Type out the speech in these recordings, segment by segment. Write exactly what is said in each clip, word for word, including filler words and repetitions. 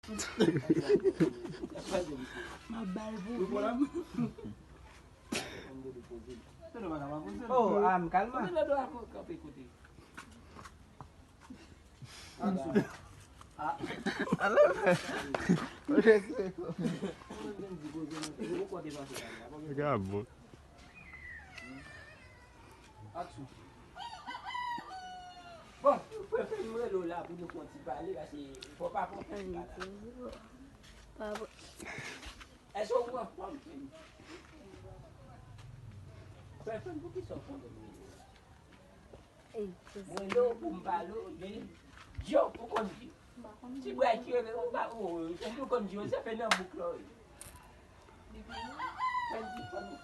M ap ba l pou vin. Oh, ah, m kalma. Bon, frè, fè m rele w la pou nou fè yon ti pale, paske fò pa fè yon ti pale. Èske w anfòm, frè m? Frè, frè m, poukisa w fè m rele w la? Mwen rele w pou m pale w de Djo, ou konn Djo? Ti bwa ki rele, ou pa, ou, ou konn Djo, se fè nan bouk la, wi. Fè m di, fè m di,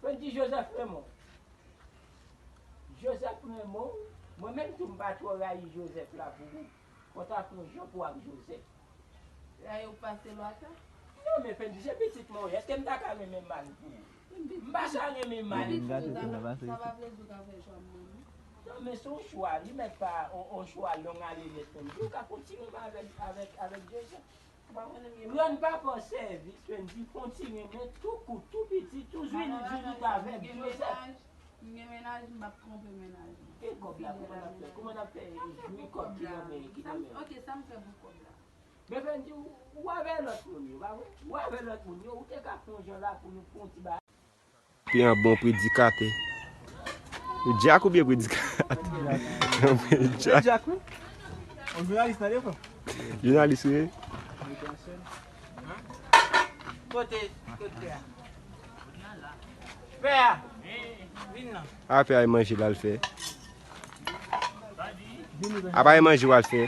fè m di, Joseph Raymond. Joseph Raymond, mwen menm tou m pa twò rayi Joseph la pou ou. Fò ta fè yon jan pou ak Joseph. Rayi ou pase lwa sa? Non, men Fendi, se pitit mwen w ye. Èske m ta ka renmen mal pou ou? M pa sa renmen mal pou ou. Sa pa vle di ou ka fè chwa mwen, non. Non, men se yon chwa, li mèt pa yon, yon chwa long ale nèt, Fendi. Ou ka kontinye avèk, avèk, avèk Joseph. Rann papa w sèvis, Fendi, fè yon ti renmen tou kout, tou piti, tou zwilit, zwilit avèk Joseph. M gen mennaj, m p ap twonpe mennaj mwen. E kòb la, kòman n ap fè? Kòman n ap fè jwi kòb ki nan men, ki nan men? Ok, sa m fè pou kòb la? Men Fendi, ou, ou avè lòt moun yo, pa vre? Ou avè lòt moun yo, ou te ka fè yon jan la pou nou fè yon ti bagay. Pi an bon predikatè. Dyak oubyen predikatè? Dyak. Dyak, wi. Yon jounalis nan devan. Jounalis, wi. Kote, kote a? Pè a, vin nan. A pè a, e manje l al fè. Apa e manje w al fè?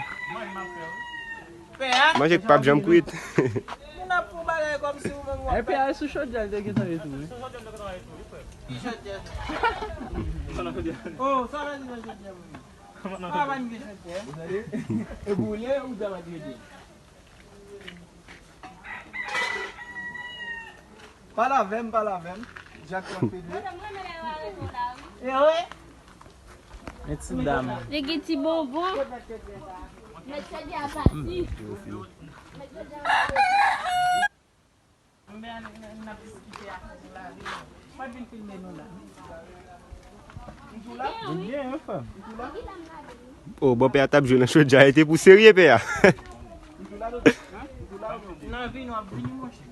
Manje k p ap janm kwit. Moun ap fè yon bagay kòmsi ou menm w ap fè. Epi a sou chodyè l te gentan ret tou, wi. Ki chodyè? Oh, sa vle di nan chodyè mwen. Sa pa gen chodyè. E boule ou sa pa di chodyè? Pale avè m, pale avè m. Dyak pran pede. E wi. Men ti dam. Li gen ti bonbon. Mèt chadi a pati. Mèt chadi a pati. Mwen n ap diskite ak ou la, wi. Mwen vin filme nou la. Ou byen, wi, frè m? O, bòpè a t ap jwe nan chodyè a, e te pou serye, pè a. Nan vi nou ap vini, monchè.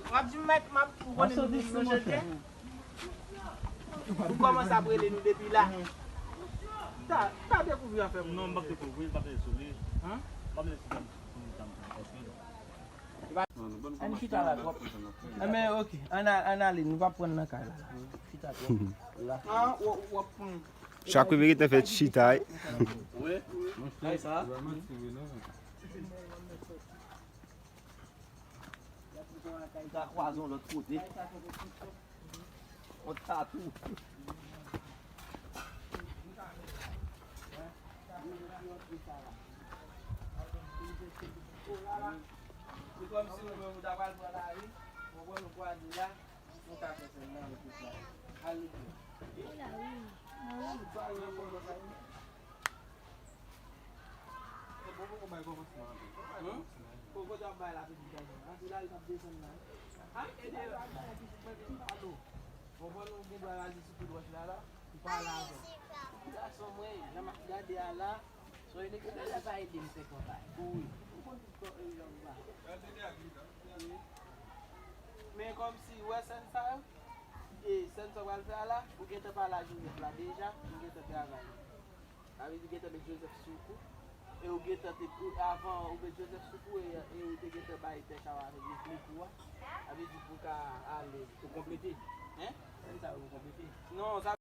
W ap di m mèt m ap ou konnen nou vin nan chodyè. Ou kòmanse ap rele nou depi la. Ta, ta dekouvri afè moun. Non, m p ap dekouvri, m p ap rele sou li. Hein? M p ap rele sou li. Ann chita la twòp. Enben, ok, ann a-, ann ale, nou pa pran nan kay la. Chita twòp. La. Ah, w, w ap pran. Chak wi, mérite fè chita, wi. Wi. Ay, sa. Ou ta kwaze yon lòt kote. On tatou. Se kòmsi nou menm nou ta pral pran lari, nou pran nou kwaze la, nou ka fè sèl nan tout la. Al nou pran. Bon, bon, bon, bay kòmansman an tou. Bon, kote w ap bay la, pitit gason? Antre la, li p ap desann la. Al ede yo. Alo. Bon, bon, nou gen dwa raje sou kou dwòch la, la. Ou pale avè m. Gason mwen, jan m ap gade a la, son yon nèg ki genlè pa ede m fè kanpay. Wi. Ou konn tout kò, e, jan m ba. Men kòmsi, ou wè sèn sa yo? E sèn sa w pral fè a la, ou gentan pale a Joseph la deja, ou gentan travay. Sa vle di gentan met Joseph sou kou. E ou gentan te, ou, avan ou met Joseph sou kou, e, e ou te gentan bay tèt a w avèk Joseph kou a. Sa vle di pou w ka ale. Ou konplete? Hein? Sèn sa yo ou konplete? Non, sa